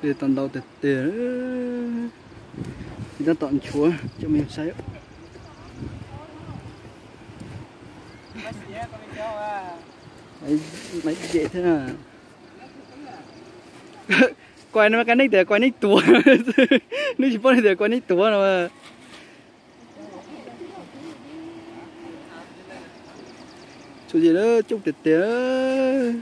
Tau ntau tiag tiag. Tsis tab tom nchuav coj mus saib. Maiv ze thiab na. Kuai no, kuai neeg tias kuai neeg tuav. Neb tsis paub tias kuai neeg tuav no. Txuas yim lawm, coob tiag tiag.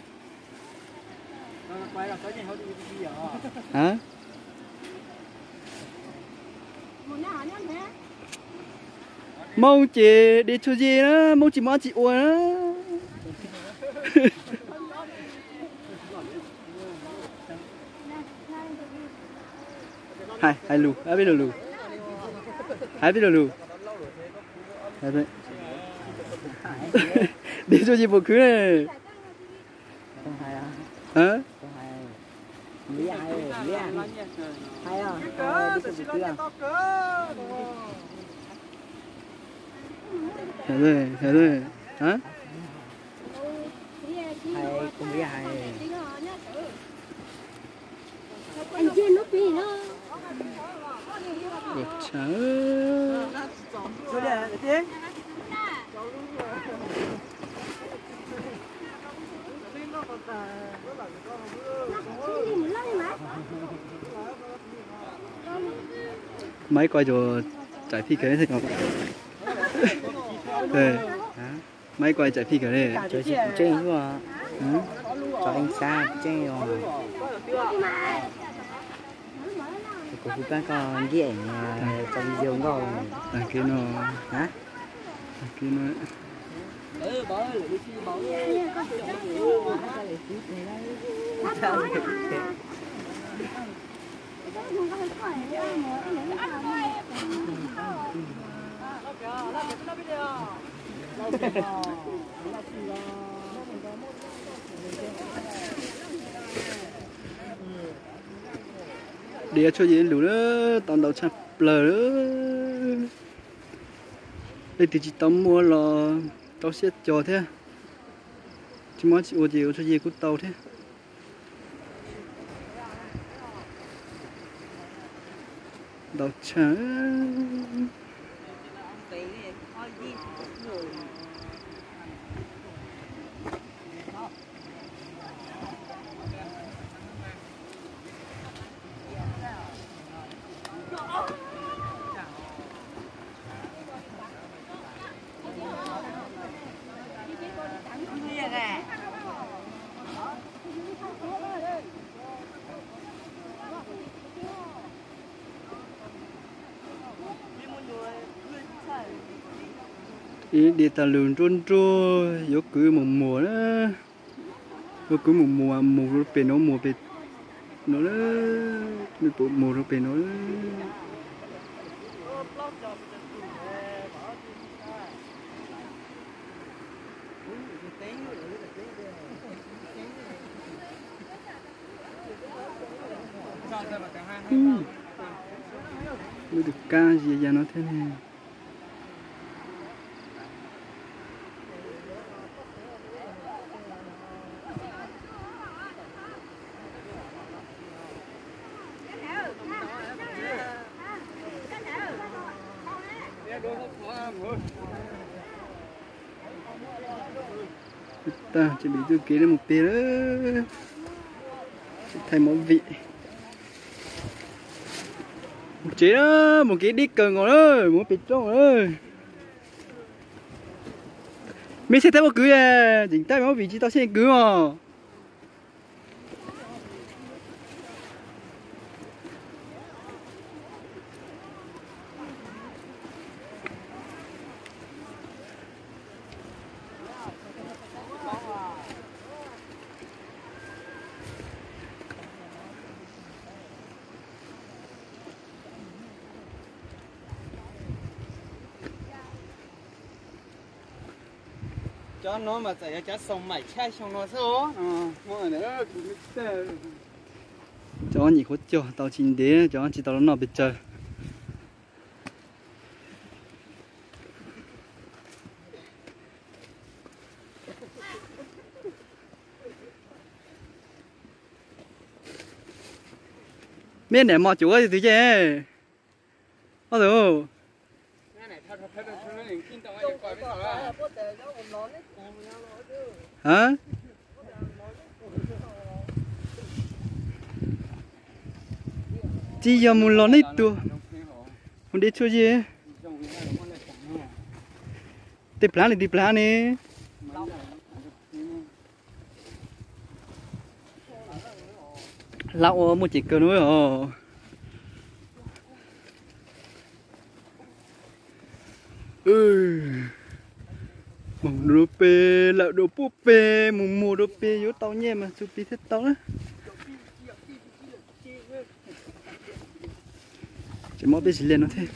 Moob ces de txuas yim na, Moob tsis muaj dab tsi ua na. Hais, hais lus, hais peb lo lus. Hais peb lo lus. De txuas yim puas khwv ne? Maiv Kuai tsaim phij kawg li. Maiv Kuai tsaim phij kawg li. Tseeb, tso ib xab tseeb os. Kuv hu koj ntiaj teb tso video nkauj. Tag kis no, tag kis no. Diav tshuaj yim lus na, tau ntau tshaj plaws. Leej twg tsis tau muaj los rau siab co thiab. Tsis muaj dab tsi ua ces ua tshuaj yim kuj tau thiab. Ntau tshaj. Ib diav tas lus nruab nruab, yuav kwv mus muag na. Yuav kwv mus muag, mus rau pem no, muag pem no, mus rau pem no. Lub tus kab zias yas no thiab ne. Tag, tseem pem txoj kev mus pem lawm. Thaij movie. Mus tsev na, mus kev deb kawg nkaus na, mus pem roob na. Mej saib thaij pob kws, tseem thaij movie tsis tau xyeej kwv os. Cov no mas txawm yog cov xoo maim tshaj xyoo no xwb os. Cov nyem khuav cog tau tsis ntev, cov tsis tau los noj pes tsawg. Mej niam mos cuv ua twg ces, ob tug. Tsis yog mus los nej tuag, mus de tshuaj ze. Tej plhav ne, tej plhav ne. Hlab ua muaj ceem kawg no os. Mus dua pem lawm, dua pem mus mus dua pem yuav tau nyiaj mas txug pem thiaj tau na. Tseem mob peb tsis liaj no thiab.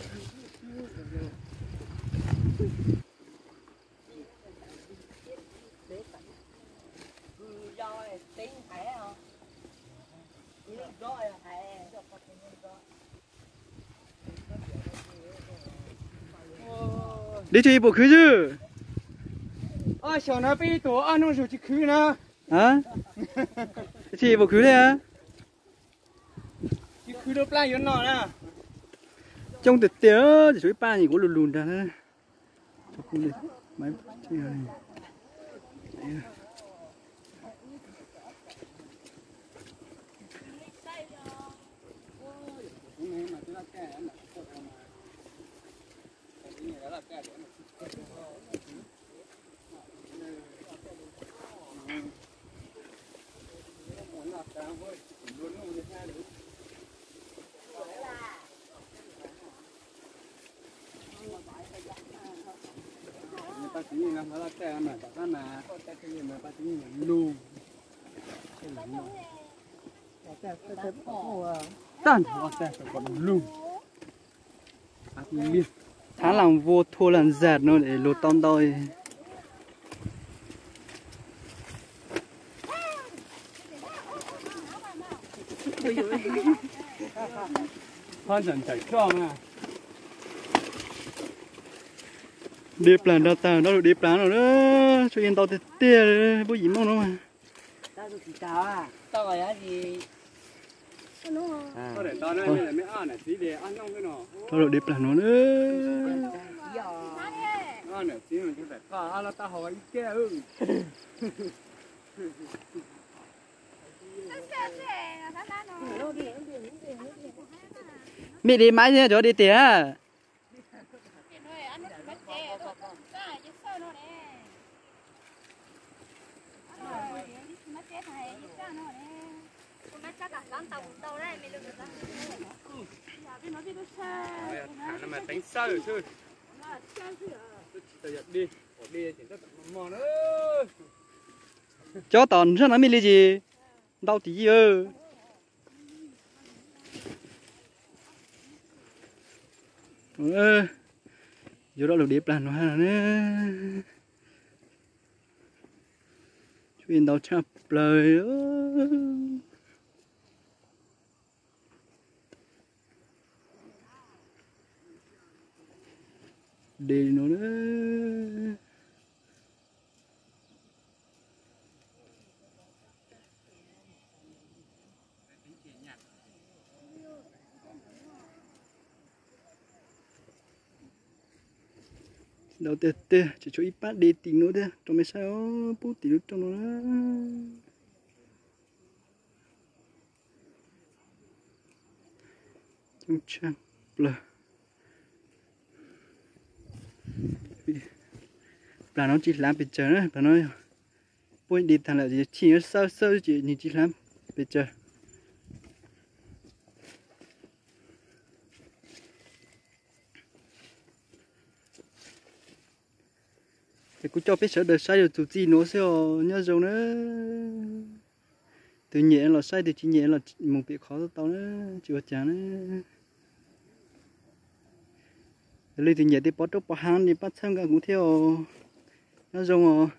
Dib tsis ib puas khwv xwb. Xyov no peb ib tug ob hnub zus tsis khwv na. Tsis ib puas khwv li. Tsis khwv rau plab yuav no na. Coob tiag tiag, tsis tshuav ib pab, kuv lug lug nrag na. Tag nrho tag kom lug. Thav lam vua thua lam zam no es luag tau ntau. De plag nrog tag, nrog lug de plag no, tshuav ntau tiag tiag, puab yim mooj no mas. Nrog lug de plag no na. Mej de mab, cov de tiag. Cov tom nrag no mej li ces ntau tim yij. Yuav rov lug de plag no hab no ne. Tshuav ntau tshaj plaws. De no na. Ntau tiag tiag, tseem tshuav ib pab de tim no thiab, rau mej saib os, pub tim lub rooj no na. Coob tshaj plaws. Plag no tsis hlav pes tsawg na, plag no puab de tag lawm ces chim xawb xawb ces nws tsis hlav pes tsawg. Es kuv coj peb sawv daws saib yuav txuv txij nuav xwb os, nyob zoo na. Tus nyiam los saib, tus tsis nyiam los mus pem qhov tau na, tsis ua cas na. Yog leej twg nyiam tej pov roob pov hav no pab txhawb nqa kuv thiab os. Nyob zoo os.